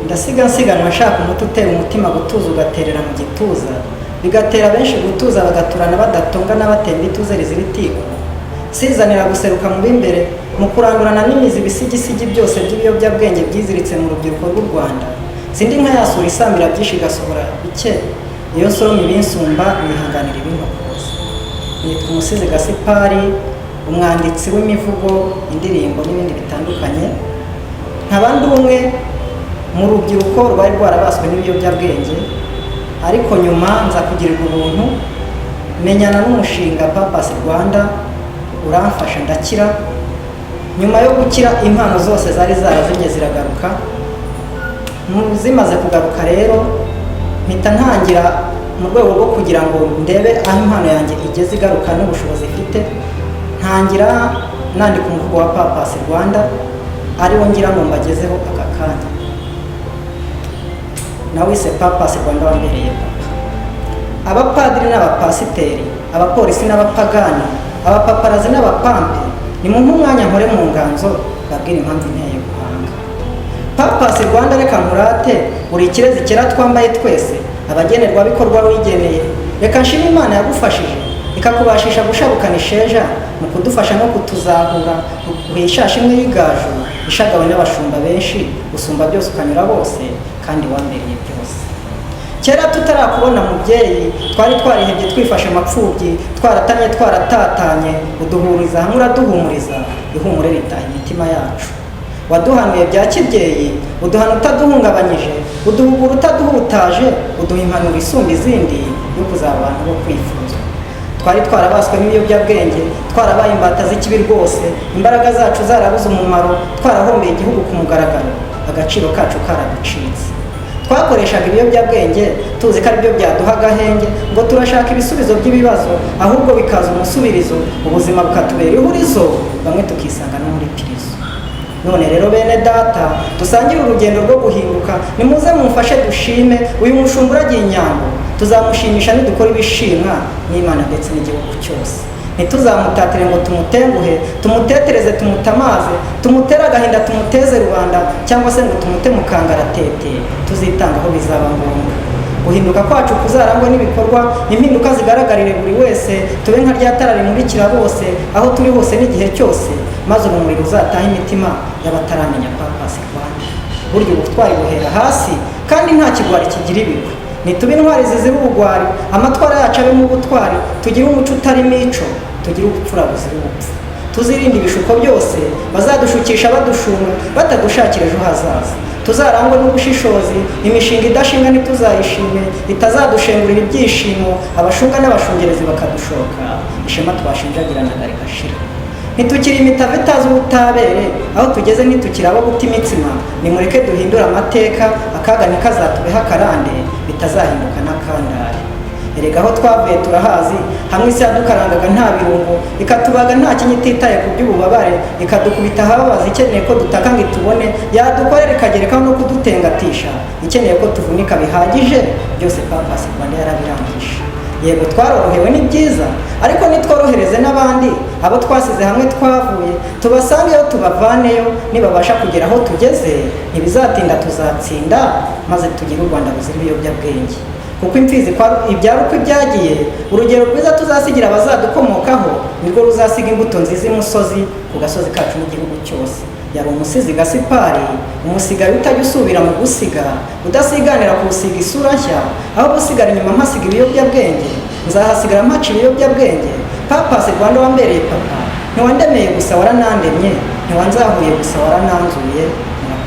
Ndasiga nsiganwa nshaka umuti utera umutima gutuza ugaterera mu gituza, bigatera benshi gutuza bagaturana badatongana batemba ituze rizira itiko. Sizanira guseruka mu b'imbere mu kurandurana n'imizi ibisigisigi byose by'ibiyobyabwenge byiziritse mu rubyiruko rw'u Rwanda. Sindi nka yasura isambira byinshi igasohora bike, iyo nsoroma ibinsumba nihanganira ibintokoza. Nitwa Umusizi Gasipari, umwanditsi w'imivugo, indirimbo n'ibindi bitandukanye. Nkaba ndi umwe mu rubyiruko rwari rwarabaswe n'ibiyobyabwenge, ariko nyuma nza kugirirwa ubuntu menyana n'umushinga Purpose Rwanda, uramfasha ndakira. Nyuma yo gukira, impano zose zari zarazimye ziragaruka. Zimaze kugaruka rero, mpita ntangira mu rwego rwo kugira ngo ndebe aho impano yanjye igeze igaruka n'ubushobozi ifite, ntangira nandika umuvugo wa Purpose Rwanda, ariwo ngira ngo mbagezeho aka kanya, nawise "Purpose Rwanda wambereye papa". Abapadiri n'abapasiteri, abapolisi n'abapagani, abapaparazi n'abapampe, ni mu umwanya nkore mu nganzo babwira impamvu inteye guhanga Purpose Rwanda. Reka nkurate, uri ikirezi cyera twambaye twese abagenerwabikorwa wigeneye. Reka nshime Imana yagufashije ikakubashisha gushabukana isheja mu kudufasha no kutuzahura, ishashi imwe y'igaju ishagawe n'abashumba benshi, usumba byose ukanyura bose kandi wambereye byose. Kera tutarakubona mubyeyi, twari twarihebye, twifashe amapfubyi, twaratanye, twaratatanye. Uduhuriza hamwe, uraduhumuriza, ihumure ritaha imitima yacu. Waduhanuye bya kibyeyi, uduhana utaduhungabanyije, uduhugura utaduhutaje, uduha impanuro isumba izindi yo kuzaba abantu bo kwifuzwa. Twari twarabaswe n'ibiyobyabwenge, twarabaye imbata z'ikibi rwose, imbaraga zacu zarabuze umumaro, twarahombeye igihugu ku mugaragaro, agaciro kacu karaducitse. Twakoreshaga ibiyobyabwenge tuzi ko aribyo byaduha agahenge, ngo turashaka ibisubizo by'ibibazo, ahubwo bikaza umusubirizo, ubuzima bukatubera ihurizo, bamwe tukisanga no muri pirizo. None rero bene data dusangire urugendo rwo guhinduka, nimuze mumfashe dushime uyu mushumba uragiye inyambo. Tuzamushimisha nidukora ibishimwa n'Imana ndetse n'igihugu cyose. Ntituzamutatire ngo tumutenguhe, tumutetereze, tumutamaze, tumutere agahinda, tumuteze rubanda, cyangwa se ngo tumute mu kangaratete. Tuzitanga aho bizaba ngombwa. Guhinduka kwacu kuzarangwa n'ibikorwa, impinduka zigaragarire buri wese. Tube nka rya tara rimurikira bose aho turi hose n'igihe cyose, maze urumuri ruzataha imitima y'abataramenya Purpose Rwanda. Burya ubutwari buhera hasi, kandi nta kigwari kigira ibigwi. Nitube intwari zizira ubugwari, amatwara yacu abemo ubutwari, tugire umuco utarimo ico, tugire ubupfura buzira ubupfu. Tuzirinde ibishuko byose bazadushukisha badushunga, batadushakira ejo hazaza. Tuzarangwe n'ubushishozi, imishinga idashinga ntituzayishime, itazadushengurira ibyishimo, abashunga n'abashungerezi bakadushoka, ishema twashinjagiranaga rigashira. Ntitukiri imitavu itazi ubutabere, aho tugeze ntitukiri abo guta imitsima. Nimureke duhindure amateka, akaga ntikazatubeho akarande, bitazahinduka n'akandare. Erega aho twavuye turahazi, hamwe isi yadukarangaga nta birungo, ikatubaga nta kinya, ititaye ku by'ububabare, ikadukubita ahababaza, ikeneye ko dutaka ngo itubone, yadukorera ikagerekaho no kudutengatisha, ikeneye ko tuvunika bihagije. Byose Purpose Rwanda yarabirangije. Yego twarorohewe, ni byiza, ariko nitworohereze n'abandi, abo twasize hamwe twavuye, tubasangeyo, tubavaneyo. Nibabasha kugera aho tugeze, ntibizatinda tuzatsinda, maze tugire u Rwanda ruzira ibiyobyabwenge, kuko imfizi ibyara uko ibyagiye. Urugero rwiza tuzasigira abazadukomokaho nirwo ruzasiga imbuto nziza imusozi, ku gasozi kacu n'igihugu cyose. Yari Umusizi Gasipari, umusigaye utajya usubira mu gusiga, udasiganira kuwusiga isura nshya. Aho gusigara inyuma mpasiga ibiyobyabwenge, nzahasigara mpaca ibiyobyabwenge. Purpose Rwanda wambereye papa, ntiwandemeye gusa waranandemye, ntiwanzahuye gusa warananzuye. Murakoze.